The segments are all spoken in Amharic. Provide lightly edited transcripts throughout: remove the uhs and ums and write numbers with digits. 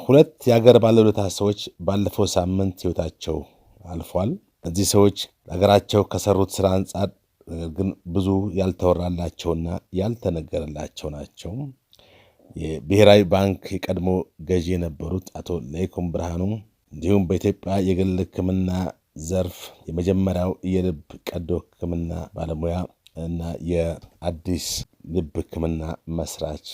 ሁለት የሀገር ባለውለታ ሰዎች ባለፈው ሳምንት ሕይወታቸው አልፏል። እነዚህ ሰዎች ለሀገራቸው ከሰሩት ስራ አንጻር ነገር ግን ብዙ ያልተወራላቸውና ያልተነገረላቸው ናቸው። የብሔራዊ ባንክ የቀድሞ ገዢ የነበሩት አቶ ለይኩን ብርሃኑ እንዲሁም በኢትዮጵያ የግል ሕክምና ዘርፍ የመጀመሪያው የልብ ቀዶ ሕክምና ባለሙያ እና የአዲስ ልብ ሕክምና መስራች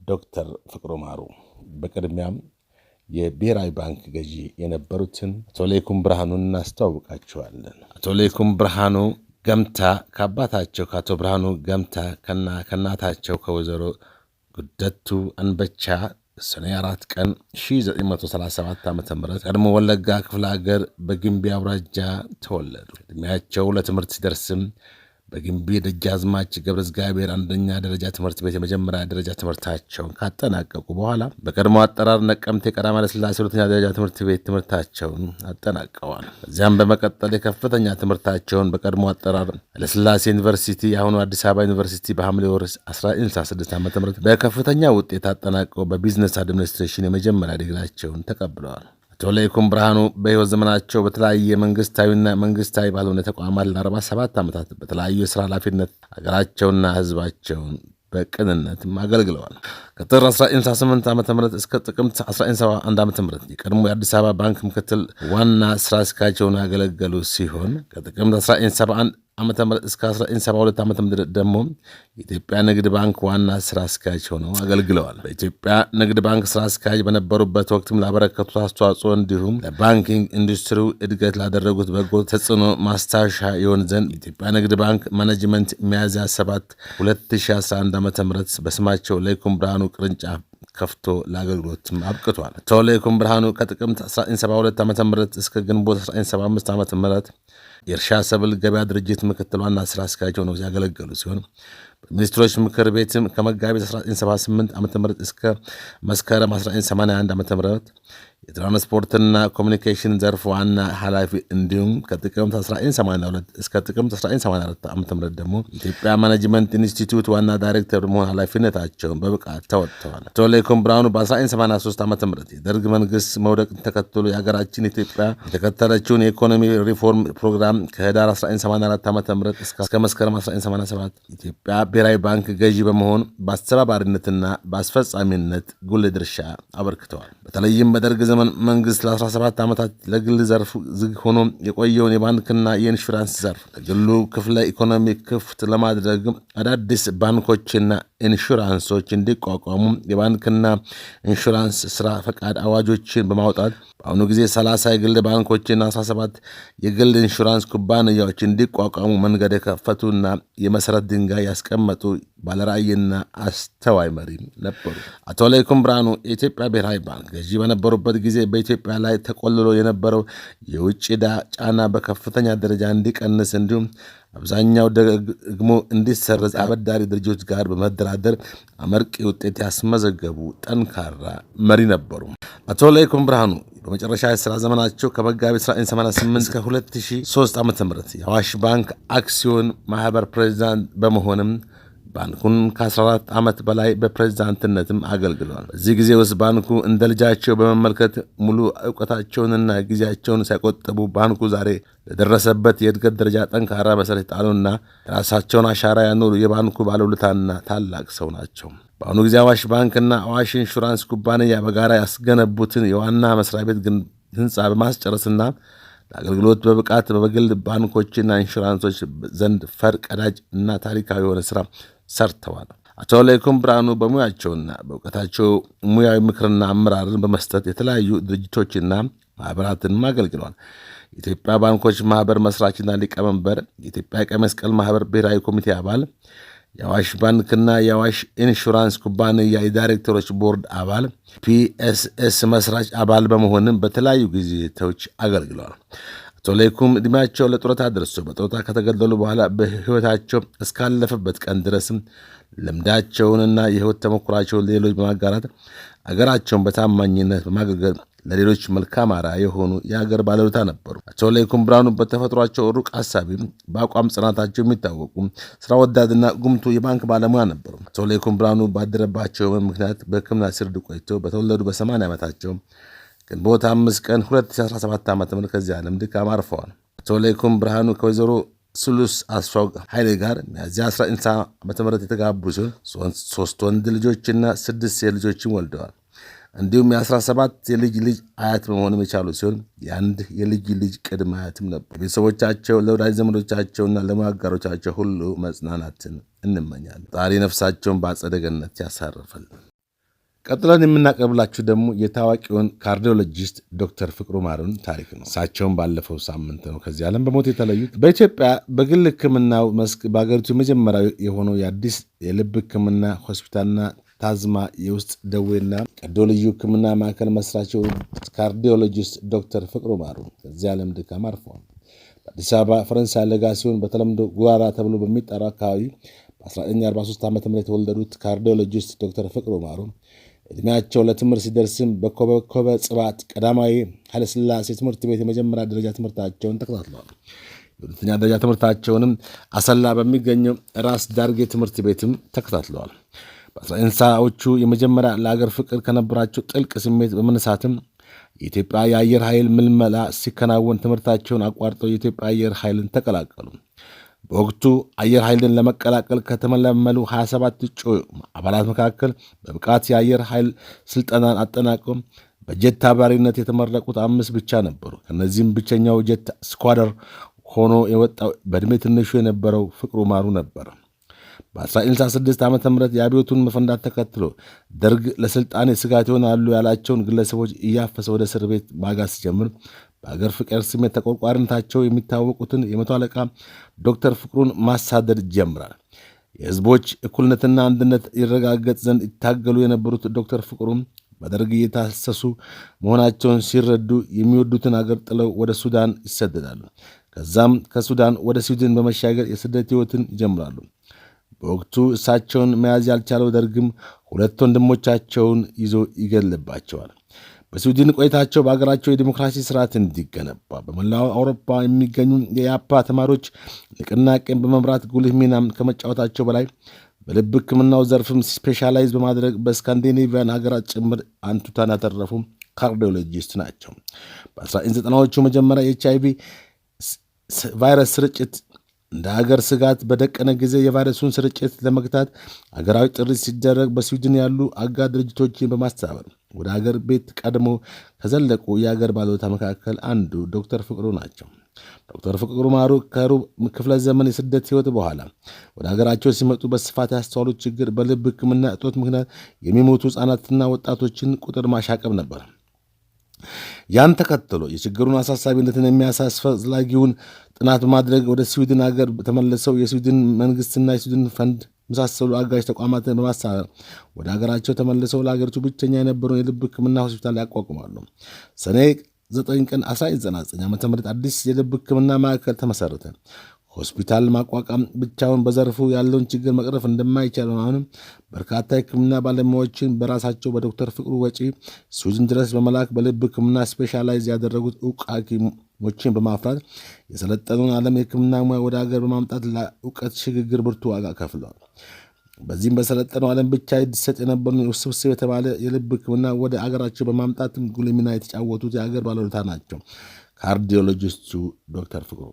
ዶክተር ፍቅሩ ማሩ። በቅድሚያም የብሔራዊ ባንክ ገዢ የነበሩትን አቶ ለይኩን ብርሃኑን እናስተዋውቃቸዋለን። አቶ ለይኩን ብርሃኑ ገምታ ከአባታቸው ከአቶ ብርሃኑ ገምታ ከእናታቸው ከወይዘሮ ጉደቱ አንበቻ ሰኔ 4 ቀን 1937 ዓ ም ቀድሞ ወለጋ ክፍለ ሀገር በግንቢ አውራጃ ተወለዱ። ዕድሜያቸው ለትምህርት ሲደርስም በግንቢ ደጃዝማች ገብረ እግዚአብሔር አንደኛ ደረጃ ትምህርት ቤት የመጀመሪያ ደረጃ ትምህርታቸውን ካጠናቀቁ በኋላ በቀድሞ አጠራር ነቀምቴ ቀዳማዊ ኃይለ ሥላሴ ሁለተኛ ደረጃ ትምህርት ቤት ትምህርታቸውን አጠናቀዋል። ከዚያም በመቀጠል የከፍተኛ ትምህርታቸውን በቀድሞ አጠራር ኃይለሥላሴ ዩኒቨርሲቲ፣ የአሁኑ አዲስ አበባ ዩኒቨርሲቲ፣ በሐምሌ ወር 1966 ዓ ም በከፍተኛ ውጤት አጠናቀው በ business administration የመጀመሪያ ዲግሪያቸውን ተቀብለዋል። አቶ ለይኩን ብርሃኑ በሕይወት ዘመናቸው በተለያየ መንግስታዊና መንግስታዊ ባልሆነ ተቋማት ለ47 ዓመታት በተለያዩ የሥራ ኃላፊነት ሀገራቸውና ሕዝባቸውን በቅንነትም አገልግለዋል። ከጥር 1968 ዓ ም እስከ ጥቅምት 1971 ዓ ም የቀድሞ የአዲስ አበባ ባንክ ምክትል ዋና ስራ አስኪያጅ ሆነው ያገለገሉ ሲሆን፣ ከጥቅምት 1971 ዓ ም እስከ 1972 ዓ ም ደግሞ የኢትዮጵያ ንግድ ባንክ ዋና ስራ አስኪያጅ ሆነው አገልግለዋል። በኢትዮጵያ ንግድ ባንክ ስራ አስኪያጅ በነበሩበት ወቅትም ላበረከቱት አስተዋጽኦ እንዲሁም ለ banking ኢንዱስትሪው እድገት ላደረጉት በጎ ተጽዕኖ ማስታወሻ ይሆን ዘንድ የኢትዮጵያ ንግድ ባንክ ማኔጅመንት ሚያዝያ 7 2011 ዓ ም በስማቸው ለይኩን ብርሃኑ ቅርንጫፍ ከፍቶ ለአገልግሎትም አብቅቷል። አቶ ለይኩን ብርሃኑ ከጥቅምት 1972 ዓ ም እስከ ግንቦት 1975 ዓ ም የእርሻ ሰብል ገበያ ድርጅት ምክትል ዋና ስራ አስኪያጅ ሆነው ያገለገሉ ሲሆን፣ በሚኒስትሮች ምክር ቤትም ከመጋቢት 1978 ዓ ም እስከ መስከረም 1981 ዓ ም የትራንስፖርትና ኮሚኒኬሽን ዘርፍ ዋና ኃላፊ እንዲሁም ከጥቅምት 1982 እስከ ጥቅምት 1984 ዓ ም ደግሞ የኢትዮጵያ ማኔጅመንት ኢንስቲትዩት ዋና ዳይሬክተር በመሆን ኃላፊነታቸውን በብቃት ተወጥተዋል። አቶ ለይኩን ብርሃኑ በ1983 ዓ ም የደርግ መንግስት መውደቅን ተከትሎ የሀገራችን ኢትዮጵያ የተከተለችውን የኢኮኖሚ ሪፎርም ፕሮግራም ከህዳር 1984 ዓ ም እስከ መስከረም 1987 ኢትዮጵያ ብሔራዊ ባንክ ገዢ በመሆን በአስተባባሪነትና በአስፈጻሚነት ጉልህ ድርሻ አበርክተዋል። በተለይም በደርግ ዘመን መንግስት ለ17 ዓመታት ለግል ዘርፍ ዝግ ሆኖ የቆየውን የባንክና የኢንሹራንስ ዘርፍ ለግሉ ክፍለ ኢኮኖሚ ክፍት ለማድረግ አዳዲስ ባንኮችና ኢንሹራንሶች እንዲቋቋሙ የባንክና ኢንሹራንስ ስራ ፈቃድ አዋጆችን በማውጣት በአሁኑ ጊዜ 30 የግል ባንኮችና 17 የግል ኢንሹራንስ ኩባንያዎች እንዲቋቋሙ መንገድ የከፈቱና የመሰረት ድንጋይ ያስቀመጡ ባለራዕይና አስተዋይ መሪ ነበሩ። አቶ ለይኩን ብርሃኑ የኢትዮጵያ ብሔራዊ ባንክ ገዢ በነበሩበት ጊዜ በኢትዮጵያ ላይ ተቆልሎ የነበረው የውጭ ዕዳ ጫና በከፍተኛ ደረጃ እንዲቀንስ እንዲሁም አብዛኛው ደግሞ እንዲሰረዝ አበዳሪ ድርጅቶች ጋር በመደራደር አመርቂ ውጤት ያስመዘገቡ ጠንካራ መሪ ነበሩ። አቶ ለይኩን ብርሃኑ በመጨረሻ የሥራ ዘመናቸው ከመጋቢት 1988 እስከ 2003 ዓ ም የአዋሽ ባንክ አክሲዮን ማህበር ፕሬዚዳንት በመሆንም ባንኩን ከ14 ዓመት በላይ በፕሬዝዳንትነትም አገልግለዋል። በዚህ ጊዜ ውስጥ ባንኩ እንደ ልጃቸው በመመልከት ሙሉ እውቀታቸውንና ጊዜያቸውን ሳይቆጥቡ ባንኩ ዛሬ ለደረሰበት የእድገት ደረጃ ጠንካራ መሰረት የጣሉና የራሳቸውን አሻራ ያኖሩ የባንኩ ባለውለታና ታላቅ ሰው ናቸው። በአሁኑ ጊዜ አዋሽ ባንክና አዋሽ ኢንሹራንስ ኩባንያ በጋራ ያስገነቡትን የዋና መስሪያ ቤት ህንፃ በማስጨረስና ለአገልግሎት በብቃት በግል ባንኮችና ኢንሹራንሶች ዘንድ ፈር ቀዳጅ እና ታሪካዊ የሆነ ስራ ሰርተዋል። አቶ ለይኩን ብርሃኑ በሙያቸውና በእውቀታቸው ሙያዊ ምክርና አመራርን በመስጠት የተለያዩ ድርጅቶችና ማህበራትንም አገልግለዋል። የኢትዮጵያ ባንኮች ማህበር መስራችና ሊቀመንበር፣ የኢትዮጵያ ቀይ መስቀል ማህበር ብሔራዊ ኮሚቴ አባል፣ የአዋሽ ባንክና የአዋሽ ኢንሹራንስ ኩባንያ የዳይሬክተሮች ቦርድ አባል፣ ፒኤስኤስ መስራች አባል በመሆንም በተለያዩ ጊዜቶች አገልግለዋል። አቶ ለይኩን ዕድሜያቸው ለጡረታ ደርሶ በጡረታ ከተገለሉ በኋላ በሕይወታቸው እስካለፈበት ቀን ድረስም ልምዳቸውንና የሕይወት ተሞክሯቸውን ሌሎች በማጋራት አገራቸውን በታማኝነት በማገልገል ለሌሎች መልካም አርአያ የሆኑ የሀገር ባለውለታ ነበሩ። አቶ ለይኩን ብርሃኑ በተፈጥሯቸው ሩቅ አሳቢ፣ በአቋም ጽናታቸው የሚታወቁ ስራ ወዳድና ጉምቱ የባንክ ባለሙያ ነበሩ። አቶ ለይኩን ብርሃኑ ባደረባቸው ህመም ምክንያት በሕክምና ሲረዱ ቆይተው በተወለዱ በ80 ዓመታቸው ግንቦት 5 ቀን 2017 ዓ ም ከዚህ ዓለም ድካም አርፈዋል። አቶ ለይኩን ብርሃኑ ከወይዘሮ ስሉስ አስፋው ኃይሌ ጋር ሚያዝያ 19 ዓ ም የተጋቡ ሲሆን ሶስት ወንድ ልጆችና ስድስት ሴት ልጆችን ወልደዋል። እንዲሁም የ17 የልጅ ልጅ አያት በመሆንም የቻሉ ሲሆን የአንድ የልጅ ልጅ ቅድመ አያትም ነበሩ። ቤተሰቦቻቸው፣ ለወዳጅ ዘመዶቻቸውና ለሙያ አጋሮቻቸው ሁሉ መጽናናትን እንመኛለን። ፈጣሪ ነፍሳቸውን በአጸደ ገነት ያሳርፍልን። ቀጥለን የምናቀርብላችሁ ደግሞ የታዋቂውን cardiologist ዶክተር ፍቅሩ ማሩን ታሪክ ነው። እሳቸውን ባለፈው ሳምንት ነው ከዚህ ዓለም በሞት የተለዩት። በኢትዮጵያ በግል ሕክምናው መስክ በሀገሪቱ የመጀመሪያው የሆነው የአዲስ የልብ ሕክምና ሆስፒታልና ታዝማ የውስጥ ደዌና ቀዶ ልዩ ሕክምና ማዕከል መስራች cardiologist ዶክተር ፍቅሩ ማሩ ከዚህ ዓለም ድካም አርፈዋል። በአዲስ አበባ ፈረንሳይ ለጋሲዮን በተለምዶ ጉራራ ተብሎ በሚጠራው አካባቢ በ1943 ዓ ም የተወለዱት cardiologist ዶክተር ፍቅሩ ማሩ ዕድሜያቸው ለትምህርት ሲደርስም በኮከበ ጽባህ ቀዳማዊ ኃይለሥላሴ ትምህርት ቤት የመጀመሪያ ደረጃ ትምህርታቸውን ተከታትለዋል። የሁለተኛ ደረጃ ትምህርታቸውንም አሰላ በሚገኘው ራስ ዳርጌ ትምህርት ቤትም ተከታትለዋል። በ1960ዎቹ የመጀመሪያ ለአገር ፍቅር ከነበራቸው ጥልቅ ስሜት በመነሳትም የኢትዮጵያ የአየር ኃይል ምልመላ ሲከናወን ትምህርታቸውን አቋርጠው የኢትዮጵያ አየር ኃይልን ተቀላቀሉ። በወቅቱ አየር ኃይልን ለመቀላቀል ከተመለመሉ 27 እጩ አባላት መካከል በብቃት የአየር ኃይል ስልጠናን አጠናቀው በጀት አብራሪነት የተመረቁት አምስት ብቻ ነበሩ። ከእነዚህም ብቸኛው jet squadron ሆኖ የወጣው በዕድሜ ትንሹ የነበረው ፍቅሩ ማሩ ነበር። በ1966 ዓ ም የአብዮቱን መፈንዳት ተከትሎ ደርግ ለስልጣኔ ስጋት ይሆናሉ ያላቸውን ግለሰቦች እያፈሰ ወደ እስር ቤት ማጋዝ ሲጀምር በአገር ፍቅር ስሜት ተቆርቋሪነታቸው የሚታወቁትን የመቶ አለቃ ዶክተር ፍቅሩን ማሳደድ ጀምራል። የሕዝቦች እኩልነትና አንድነት ይረጋገጥ ዘንድ ይታገሉ የነበሩት ዶክተር ፍቅሩም በደርግ እየታሰሱ መሆናቸውን ሲረዱ የሚወዱትን አገር ጥለው ወደ ሱዳን ይሰደዳሉ። ከዛም ከሱዳን ወደ ስዊድን በመሻገር የስደት ሕይወትን ይጀምራሉ። በወቅቱ እሳቸውን መያዝ ያልቻለው ደርግም ሁለት ወንድሞቻቸውን ይዞ ይገድልባቸዋል። በስዊድን ቆይታቸው በአገራቸው የዲሞክራሲ ስርዓት እንዲገነባ በመላው አውሮፓ የሚገኙ የኢሕአፓ ተማሪዎች ንቅናቄን በመምራት ጉልህ ሚናም ከመጫወታቸው በላይ በልብ ሕክምናው ዘርፍም specialize በማድረግ በስካንዲኔቪያን ሀገራት ጭምር አንቱታን ያተረፉ cardiologist ናቸው። በ1990ዎቹ መጀመሪያ የኤች አይቪ ቫይረስ ስርጭት እንደ ሀገር ስጋት በደቀነ ጊዜ የቫይረሱን ስርጭት ለመግታት አገራዊ ጥሪ ሲደረግ በስዊድን ያሉ አጋር ድርጅቶችን በማስተባበር ወደ ሀገር ቤት ቀድሞ ከዘለቁ የሀገር ባለውለታ መካከል አንዱ ዶክተር ፍቅሩ ናቸው። ዶክተር ፍቅሩ ማሩ ከሩብ ክፍለ ዘመን የስደት ሕይወት በኋላ ወደ ሀገራቸው ሲመጡ በስፋት ያስተዋሉት ችግር በልብ ሕክምና እጦት ምክንያት የሚሞቱ ሕፃናትና ወጣቶችን ቁጥር ማሻቀብ ነበር። ያን ተከትሎ የችግሩን አሳሳቢነትን የሚያሳስፈላጊውን ጥናት በማድረግ ወደ ስዊድን ሀገር ተመልሰው የስዊድን መንግስትና የስዊድን ፈንድ መሳሰሉ አጋዥ ተቋማትን በማስተባበር ወደ ሀገራቸው ተመልሰው ለሀገሪቱ ብቸኛ የነበረውን የልብ ሕክምና ሆስፒታል ያቋቁማሉ። ሰኔ 9 ቀን 1999 ዓ ም አዲስ የልብ ሕክምና ማዕከል ተመሰረተ። ሆስፒታል ማቋቋም ብቻውን በዘርፉ ያለውን ችግር መቅረፍ እንደማይቻል በማመንም በርካታ የሕክምና ባለሙያዎችን በራሳቸው በዶክተር ፍቅሩ ወጪ ስዊድን ድረስ በመላክ በልብ ሕክምና specialize ያደረጉት እውቅ ሐኪሞችን በማፍራት የሰለጠነውን ዓለም የሕክምና ሙያ ወደ ሀገር በማምጣት ለእውቀት ሽግግር ብርቱ ዋጋ ከፍለዋል። በዚህም በሰለጠነው ዓለም ብቻ ይሰጥ የነበረውን ውስብስብ የተባለ የልብ ሕክምና ወደ አገራቸው በማምጣት ጉልህ ሚና የተጫወቱት የአገር ባለውለታ ናቸው cardiologist ኡ ዶክተር ፍቅሩ።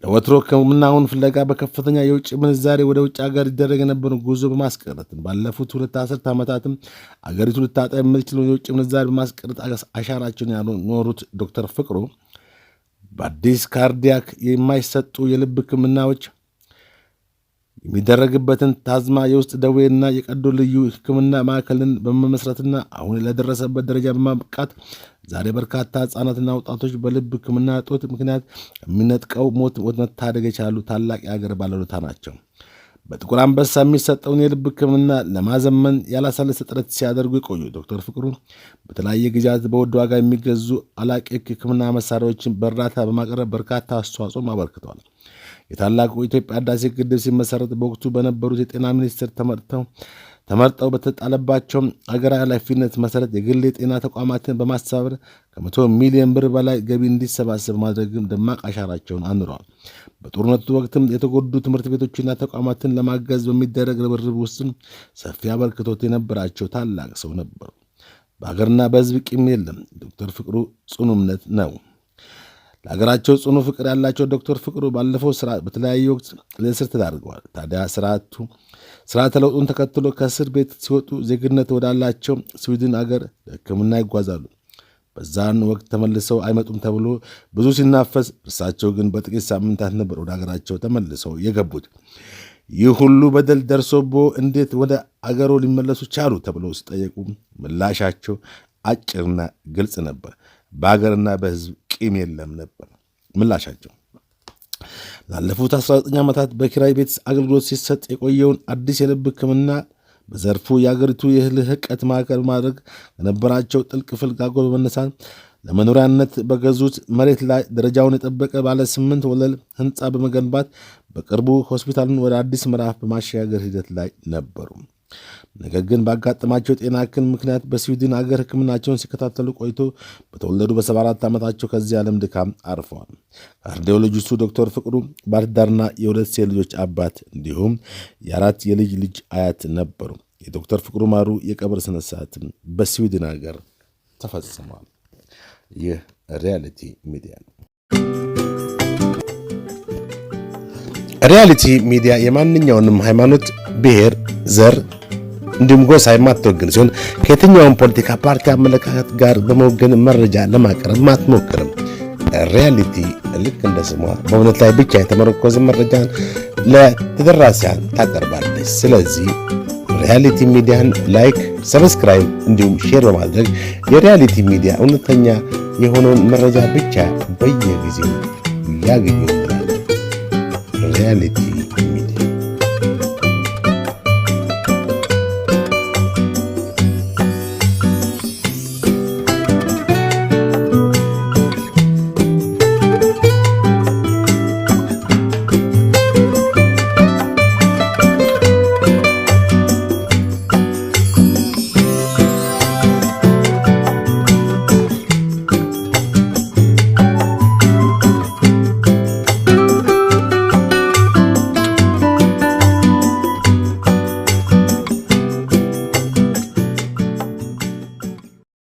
ለወትሮ ሕክምናውን ፍለጋ በከፍተኛ የውጭ ምንዛሬ ወደ ውጭ ሀገር ይደረግ የነበረውን ጉዞ በማስቀረትም ባለፉት ሁለት አስርት ዓመታትም አገሪቱ ልታጣ የምትችለውን የውጭ ምንዛሬ በማስቀረት አሻራቸውን ያኖሩት ዶክተር ፍቅሩ በአዲስ cardiac የማይሰጡ የልብ ሕክምናዎች የሚደረግበትን ታዝማ የውስጥ ደዌና የቀዶ ልዩ ሕክምና ማዕከልን በመመስረትና አሁን ለደረሰበት ደረጃ በማብቃት ዛሬ በርካታ ሕፃናትና ወጣቶች በልብ ሕክምና እጦት ምክንያት የሚነጥቀው ሞት መታደግ የቻሉ ታላቅ የሀገር ባለውለታ ናቸው። በጥቁር አንበሳ የሚሰጠውን የልብ ሕክምና ለማዘመን ያላሰለሰ ጥረት ሲያደርጉ የቆዩ ዶክተር ፍቅሩ በተለያየ ጊዜያት በውድ ዋጋ የሚገዙ አላቂ ሕክምና መሳሪያዎችን በእርዳታ በማቅረብ በርካታ አስተዋጽኦም አበርክተዋል። የታላቁ የኢትዮጵያ ህዳሴ ግድብ ሲመሰረት በወቅቱ በነበሩት የጤና ሚኒስትር ተመርተው ተመርጠው በተጣለባቸው አገራዊ ኃላፊነት መሰረት የግል የጤና ተቋማትን በማስተባበር ከ100 ሚሊዮን ብር በላይ ገቢ እንዲሰባሰብ ማድረግም ደማቅ አሻራቸውን አኑረዋል። በጦርነቱ ወቅትም የተጎዱ ትምህርት ቤቶችና ተቋማትን ለማገዝ በሚደረግ ርብርብ ውስጥም ሰፊ አበርክቶት የነበራቸው ታላቅ ሰው ነበሩ። በሀገርና በሕዝብ ቂም የለም። ዶክተር ፍቅሩ ጽኑ እምነት ነው። ለሀገራቸው ጽኑ ፍቅር ያላቸው ዶክተር ፍቅሩ ባለፈው ስራ በተለያዩ ወቅት ለእስር ተዳርገዋል። ታዲያ ስርዓተ ለውጡን ተከትሎ ከእስር ቤት ሲወጡ ዜግነት ወዳላቸው ስዊድን አገር ለሕክምና ይጓዛሉ። በዛን ወቅት ተመልሰው አይመጡም ተብሎ ብዙ ሲናፈስ፣ እርሳቸው ግን በጥቂት ሳምንታት ነበር ወደ ሀገራቸው ተመልሰው የገቡት። ይህ ሁሉ በደል ደርሶቦ እንዴት ወደ አገሮ ሊመለሱ ቻሉ ተብለው ሲጠየቁ ምላሻቸው አጭርና ግልጽ ነበር። በሀገርና በሕዝብ ቂም የለም ነበር ምላሻቸው። ላለፉት 19 ዓመታት በኪራይ ቤት አገልግሎት ሲሰጥ የቆየውን አዲስ የልብ ሕክምና በዘርፉ የአገሪቱ የልህቀት ማዕከል ማድረግ ከነበራቸው ጥልቅ ፍላጎት በመነሳት ለመኖሪያነት በገዙት መሬት ላይ ደረጃውን የጠበቀ ባለ 8 ወለል ህንፃ በመገንባት በቅርቡ ሆስፒታሉን ወደ አዲስ ምዕራፍ በማሸጋገር ሂደት ላይ ነበሩ። ነገር ግን ባጋጠማቸው የጤና እክል ምክንያት በስዊድን አገር ሕክምናቸውን ሲከታተሉ ቆይቶ በተወለዱ በ74 ዓመታቸው ከዚህ ዓለም ድካም አርፈዋል። ካርዲዮሎጂስቱ ዶክተር ፍቅሩ ባለትዳርና የሁለት ሴት ልጆች አባት እንዲሁም የአራት የልጅ ልጅ አያት ነበሩ። የዶክተር ፍቅሩ ማሩ የቀብር ስነስርዓትም በስዊድን ሀገር ተፈጽሟል። ይህ ሪያሊቲ ሚዲያ ነው። ሪያሊቲ ሚዲያ የማንኛውንም ሃይማኖት፣ ብሔር፣ ዘር እንዲሁም ጎሳ የማትወግን ሲሆን ከየትኛውም ፖለቲካ ፓርቲ አመለካከት ጋር በመወገን መረጃ ለማቅረብ አትሞክርም። ሪያሊቲ ልክ እንደ ስሟ በእውነት ላይ ብቻ የተመረኮዘ መረጃን ለተደራሲያን ታቀርባለች። ስለዚህ ሪያሊቲ ሚዲያን like፣ subscribe እንዲሁም share በማድረግ የሪያሊቲ ሚዲያ እውነተኛ የሆነውን መረጃ ብቻ በየጊዜው ያገኙ እንላለን። ሪያሊቲ ሚዲያ።